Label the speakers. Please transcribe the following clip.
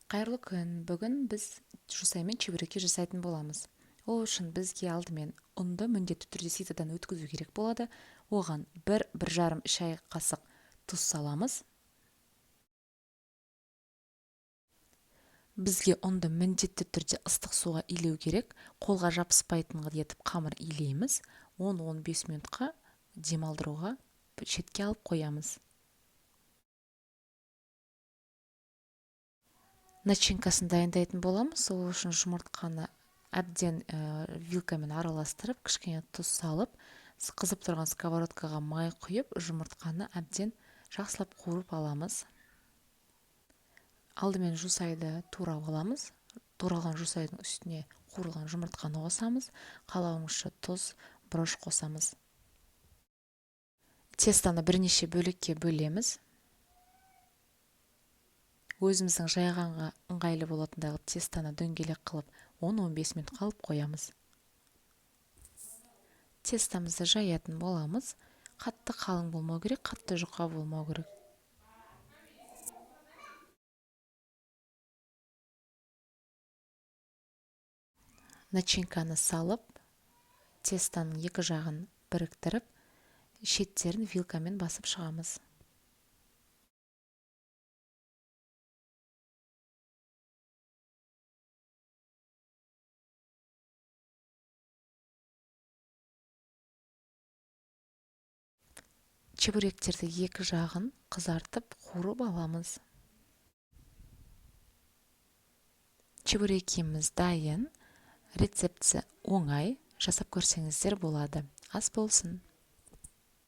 Speaker 1: Қайырлы күн. Бүгін біз жусаймен чебуреки жасайтын боламыз. Ол үшін бізге алдымен ұнды міндетті түрде ситодан өткізу керек болады. Оған 1-1,5 шай қасық тұз саламыз. Бізге ұнды міндетті түрде ыстық суға илеу керек. Қолға жабыспайтын етіп қамыр илейміз. 10-15 минутқа демалдыруға шетке алып қоямыз. Начинкасын дайындайтын боламыз. Ол үшін жұмыртқаны әбден вилкамен араластырып, кішкене тұз салып, қызып тұрған сковородкаға май құйып, жұмыртқаны әбден жақсылап қуырып аламыз. Алдымен жусайды турап аламыз. Туралған жусайдың үстіне қуырылған жұмыртқаны қосамыз. Қалауыңызша тұз, бұрыш қосамыз. Тестаны бірнеше бөлікке бөлеміз. Өзіміздің жайғанға ыңғайлы болатындай қылып тестаны дөңгелек қылып 10-15 минутқа алып қоямыз. Тестамызды жаятын боламыз. Қатты қалың болмау керек, қатты жұқа болмау керек. Начинканы салып, тестаның екі жағын біріктіріп, шеттерін вилкамен басып шығамыз. Чебуректерді екі жағын қызартып, қуырып аламыз. Чебурекіміз дайын. Рецептісі оңай, жасап көрсеңіздер болады. Ас болсын.